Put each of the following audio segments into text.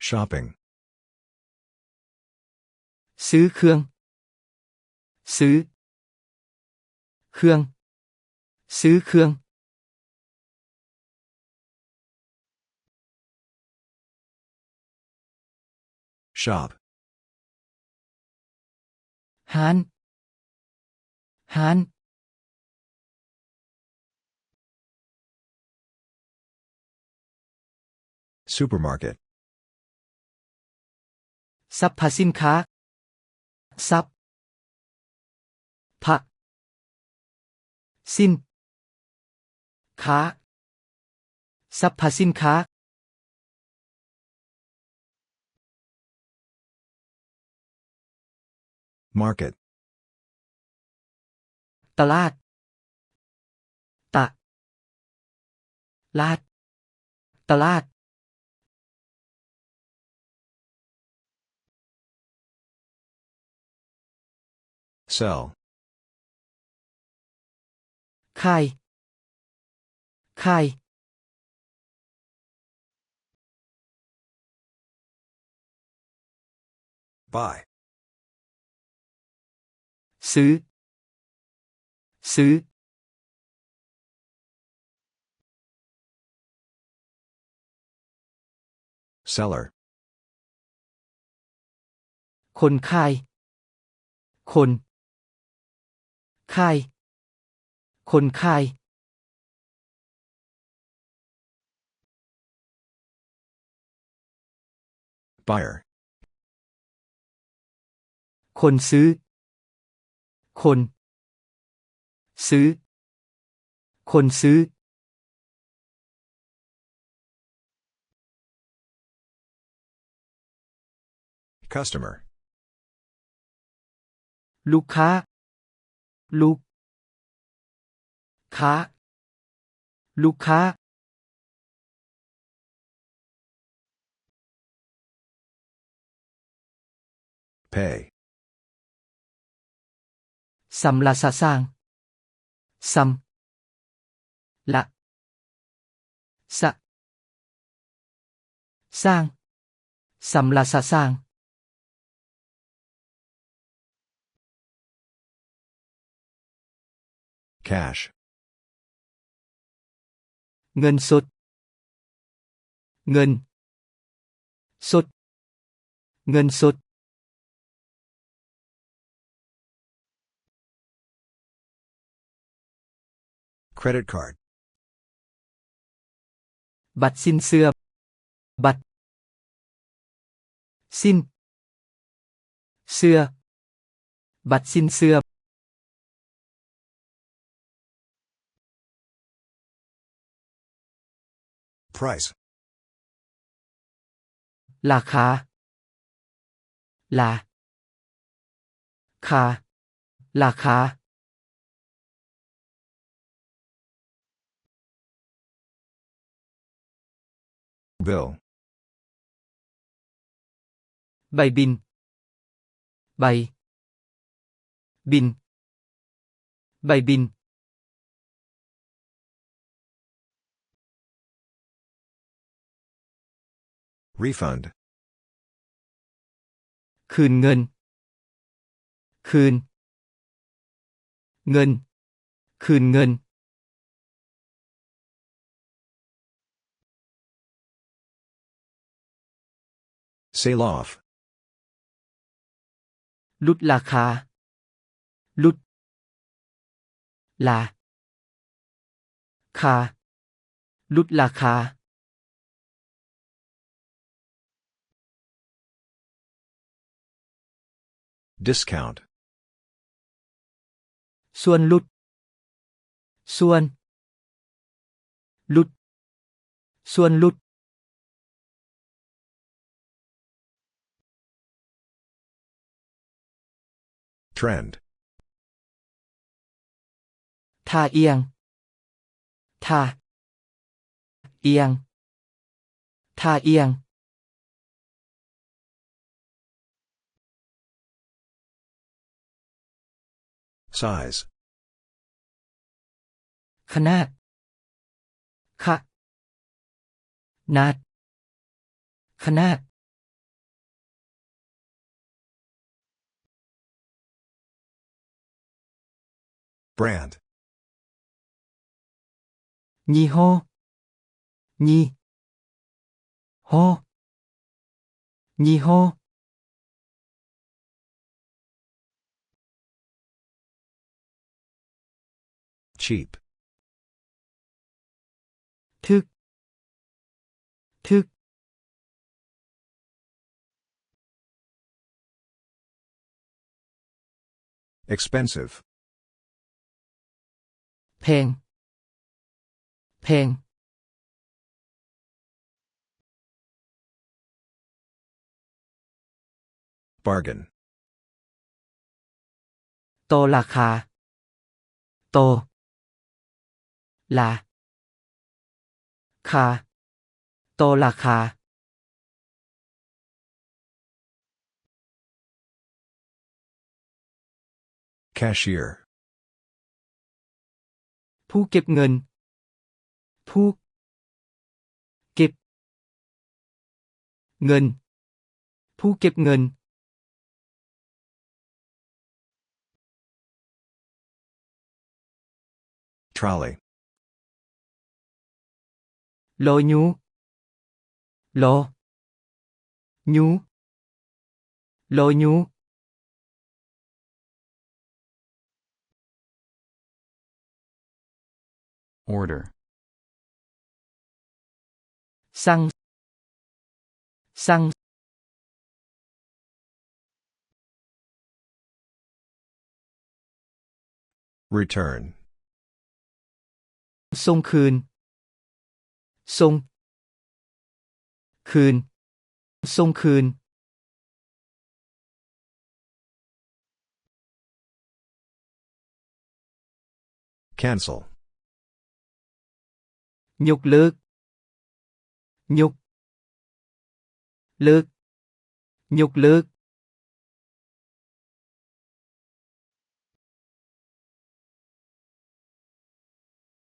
Shopping. ຊື້ເຄື່ອງ. ຊື້ເຄື່ອງ. ຊື້ເຄື່ອງ. Shop. ຮ້ານ. ຮ້ານ. Supermarket. ສັບພະສິນຄ້າ. ສັບພະສິນຄ້າ. ສັບພະສິນຄ້າ. Market. ຕະຫຼາດ. ຕະຫຼາດ. ຕະຫຼາດ. Sell. ຂາຍ. ຂາຍ. Buy. ຊື້. ຊື້. Seller. ຄົນຂາຍ. ຄົນຂາຍ. ຄົນຂາຍ. Buyer. ຄົນຊື້. ຄົນຊື້. ຄົນຊື້. Customer. ລູກຄ້າ. ລູກຄ້າ. ລູກຄ້າ. Pay. ຊຳລະຊະຊາງ. ຊຳລະຊະຊາງ. ຊຳລະຊະຊາງ. Cash. ເງິນສົດ. ເງິນສົດ. ເງິນສົດ. Credit card. ບັດສິນເຊື່ອ. ບັດສິນເຊື່ອ. ບັດສິນເຊື່ອ. Price. ລາຄາ. ລາຄາ. ລາຄາ. Bill. ໃບບິນ. ໃບບິນ. ໃບບິນ. Refund. ຄືນເງິນ. ຄືນເງິນ. ຄືນເງິນ. Sell off. ຫຼຸດລາຄາ. ຫຼຸດລາຄາ. ຫຼຸດລາຄາ. Discount. ສ່ວນຫຼຸດ. ສ່ວນຫຼຸດ. ສ່ວນຫຼຸດ. Trend. ທ່າອ່ຽງ. ທ່າອ່ຽງ. ທ່າອ່ຽງ. Size. ຂະໜາດ. ຂະໜາດ. ຂະໜາດ. brand ຍີ່ຫໍ້ ຍີ່ຫໍ້ ຍີ່ຫໍ້ cheap ຖືກ ຖືກ expensive ແພງ ແພງ bargain ຕໍ່ລາຄາ ຕໍ່ລາຄາ ຕໍ່ລາຄາ cashier ຜູ້ເກັບເງິນ ຜູ້ເກັບເງິນ ຜູ້ເກັບເງິນ trolley ລໍ້ຍູ້ ລໍ້ຍູ້ ລໍ້ຍູ້ order ສັ່ງ ສັ່ງ return ສົ່ງຄືນ ສົ່ງຄືນ ສົ່ງຄືນ cancel ຍົກເລີກ ຍົກເລີກ ຍົກເລີກ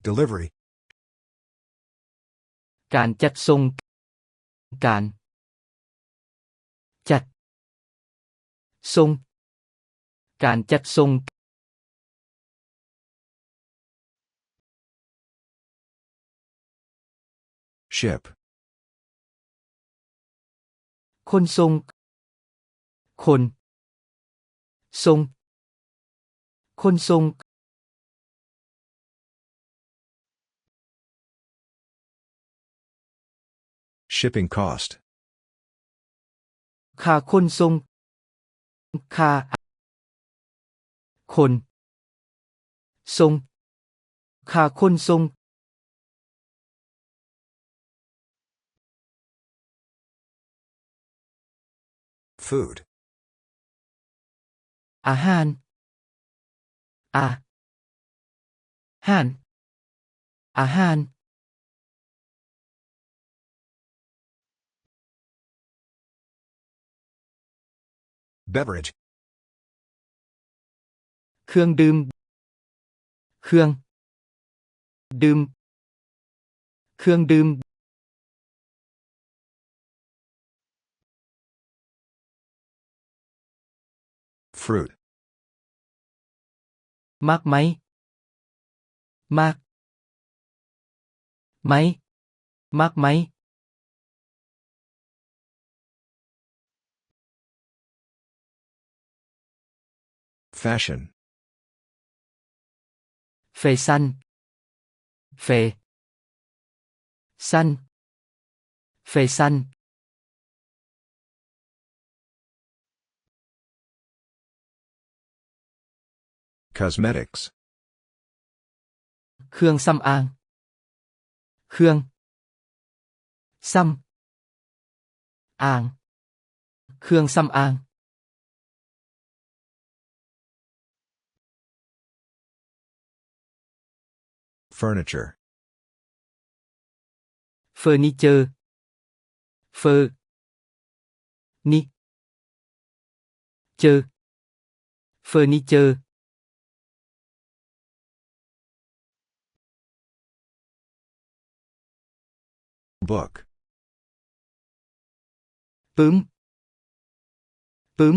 delivery ການຈັດສົ່ງ ການຈັດສົ່ງ ການຈັດສົ່ງ ship ຂົນສົ່ງ ຂົນສົ່ງ ຂົນສົ່ງ shipping cost ຄ່າຂົນສົ່ງ ຄ່າຂົນສົ່ງ ຄ່າຂົນສົ່ງ food ອາຫານ ອາຫານ ອາຫານ beverage ເຄື່ອງດື່ມ ເຄື່ອງດື່ມ ເຄື່ອງດື່ມ fruit ໝາກໄມ້ ໝາກໄມ້ ໝາກໄມ້ fashion ແຟຊັນ ແຟຊັນ ແຟຊັນ cosmetics ເຄື່ອງສຳອາງ ເຄື່ອງສຳອາງ ເຄື່ອງສຳອາງ furniture ເຟີນີເຈີ ເຟີນີເຈີ ເຟີນີເຈີ book ປຶ້ມ ປຶ້ມ